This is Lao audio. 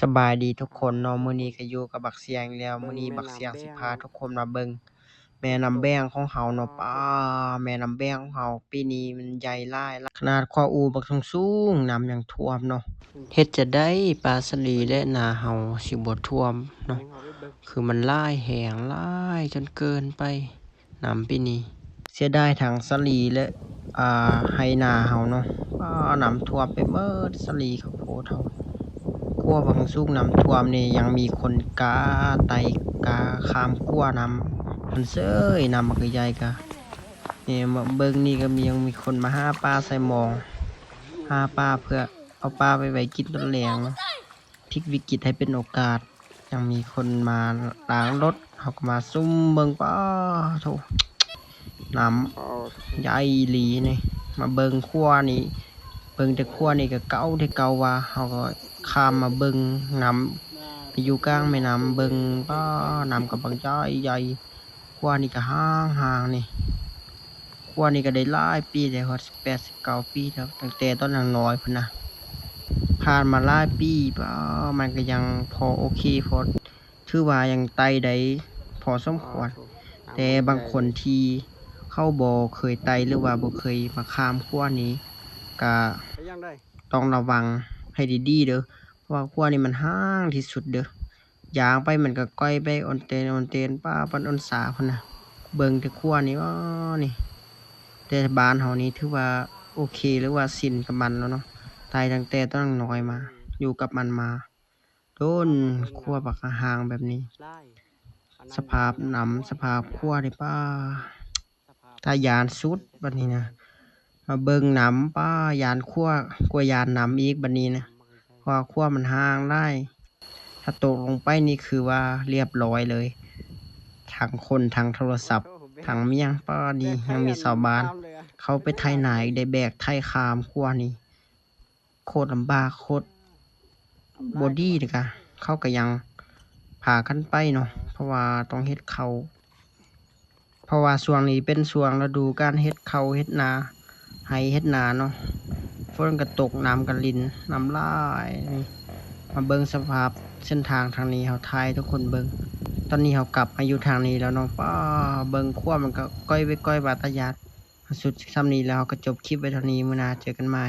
ສະບາຍດີທຸກຄົນເນາະ, ມື້ນີ້ກໍຢູ່ກັບບັກຊຽງອີກແລ້ວ. ມື້ນີ້ບັກຊຽງຊິພາທຸກຄົນມາເບິ່ງແມ່ນ້ຳແບງຂອງເຮົາເນາະ. ປ້າ ແມ່ນ້ຳແບງຂອງເຮົາປີນີ້ມັນໃຫຍ່ຫຼາຍ, ຂະໜາດຂົວອູບັກສູງໆ ນ້ຳຍັງຖ້ວມເນາະ. ເຮັດຈັ່ງໃດປາສາລີ ແລະ ນາເຮົາຊິບໍ່ຖ້ວມເນາະ? ຄືມັນຫຼາຍແຮງ, ຫຼາຍຈົນເກີນໄປ. ນ້ຳປີນີ້ ເສຍດາຍທັງສາລີ ແລະ ອາ ໄຮ່ນາເຮົາເນາະ. ອາ ນ້ຳຖ້ວມໄປເໝິດ, ສາລີ ເຂົ້າໂພດເຮົາ. ຂົວບັກສູງນ້ຳຖ້ວມນີ້ ຍັງມີຄົນກ້າໄຕ່ກ້າຂ້າມຂົວນ້ຳ ມັນເຊີຍ, ນ້ຳມັນກໍໃຫຍ່ກະ. ນີ້ມາເບິ່ງນີ້ກໍມີ, ຍັງມີຄົນມາຫາປາໃສ່ມອງ, ຫາປາເພື່ອເອົາປາໄປໄວ້ກິນຕອນແລງ. ພລິກວິກິດໃຫ້ເປັນໂອກາດ, ຍັງມີຄົນມາລ້າງລົດ, ເຮົາກໍມາຊຸ່ມເບິ່ງ. ປ້າໂທ້ ນ້ຳໃຫຍ່ອີ່ຫຼີນີ້. ມາເບິ່ງຂົວນີ້, ເບິ່ງແຕ່ຂົວນີ້ກໍເກົ່າແຕ່ເກົ່າວ່າ. ເຮົາກໍຂ້າມມາເບິ່ງນ້ຳ, ໄປຢູ່ກາງແມ່ນ້ຳເບິ່ງ. ປ້າ ນ້ຳກໍບັກໃຫຍ່ໆ. ຂົວນີ້ກໍຮ້າງໆ ນີ້. ຂົວນີ້ກໍໄດ້ຫຼາຍປີແລ້ວ, ຮອດສິບແປດ ສິບເກົ້າປີແລ້ວ, ຕັ້ງແຕ່ຕອນຍັງນ້ອຍພຸ້ນນະ. ຜ່ານມາຫຼາຍປີ, ປ້າ ມັນກໍຍັງພໍໂອເຄ, ພໍ ຖືວ່າຍັງໄຕ່ໄດ້ພໍສົມຄວນ. ແຕ່ບາງຄົນທີ່ເຂົາບໍ່ເຄີຍໄຕ່ ຫຼືວ່າບໍ່ເຄີຍມາຂ້າມຂົວນີ້ ກະ ໄປຫຍັງໄດ້ ຕ້ອງລະວັງໃຫ້ດີໆເດີ້, ເພາະວ່າຂົວນີ້ມັນຮ້າງທີ່ສຸດເດີ້. ຍ່າງໄປມັນກໍກ້ອຍໄປ ອ່ອນແຕນ ອ່ອນແຕນ ປ້າ ປັນອົນສາພຸ້ນນະ. ເບິ່ງແຕ່ຂົວນີ້ ອໍ ນີ້. ແຕ່ບ້ານເຮົານີ້ຖືວ່າໂອເຄ ຫຼືວ່າຊິນກັບມັນແລ້ວເນາະ, ໄຕ່ຕັ້ງແຕ່ຕອນນ້ອຍມາ, ຢູ່ກັບມັນມາດົນ. ຂົວບັກຮ້າງແບບນີ້, ສະພາບນ້ຳ ສະພາບຂົວນີ້ ປ້າ ຕາຢ້ານສຸດບັດນີ້ນະ. ມາເບິ່ງນ້ຳ ປ້າ ຢ້ານຂົວກວ່າຢ້ານນ້ຳອີກບັດນີ້ນະ, ເພາະວ່າຂົວມັນຮ້າງຫຼາຍ. ຖ້າຕົກລົງໄປນີ້ຄືວ່າລຽບລ້ອຍເລີຍ, ທັງຄົນ ທັງໂທລະສັບ ທັງໝ້ຽງ. ປ້າ ນີ້ຍັງມີຊາວບ້ານເຂົາໄປໄຖນາອີກ, ໄດ້ແບກໄຖຂ້າມຂົວນີ້. ໂຄດລຳບາກ ໂຄດບໍ່ດີເດ້ກະ, ເຂົາກະຍັງພາກັນໄປເນາະ, ເພາະວ່າຕ້ອງເຮັດເຂົ້າ, ເພາະວ່າຊ່ວງນີ້ເປັນຊ່ວງລະດູການເຮັດເຂົ້າເຮັດນາ, ໄຮ່ເຮັດນາເນາະ. ຝົນກະຕົກ, ນ້ຳກະລິນ, ນ້ຳຫຼາຍ. ມາເບິ່ງສະພາບເສັ້ນທາງທາງນີ້, ເຮົາຖ່າຍໃຫ້ທຸກຄົນເບິ່ງ. ຕອນນີ້ເຮົາກັບມາຢູ່ທາງນີ້ແລ້ວເນາະ. ປ້າ ເບິ່ງຂົວມັນກະກ້ອຍໄປກ້ອຍມາ, ຕາຢ້ານ. ສຸດສ່ຳນີ້ແລ້ວ, ເຮົາກໍຈົບຄລິບໄວ້ເທົ່ານີ້, ມື້ໜ້າເຈີກັນໃໝ່.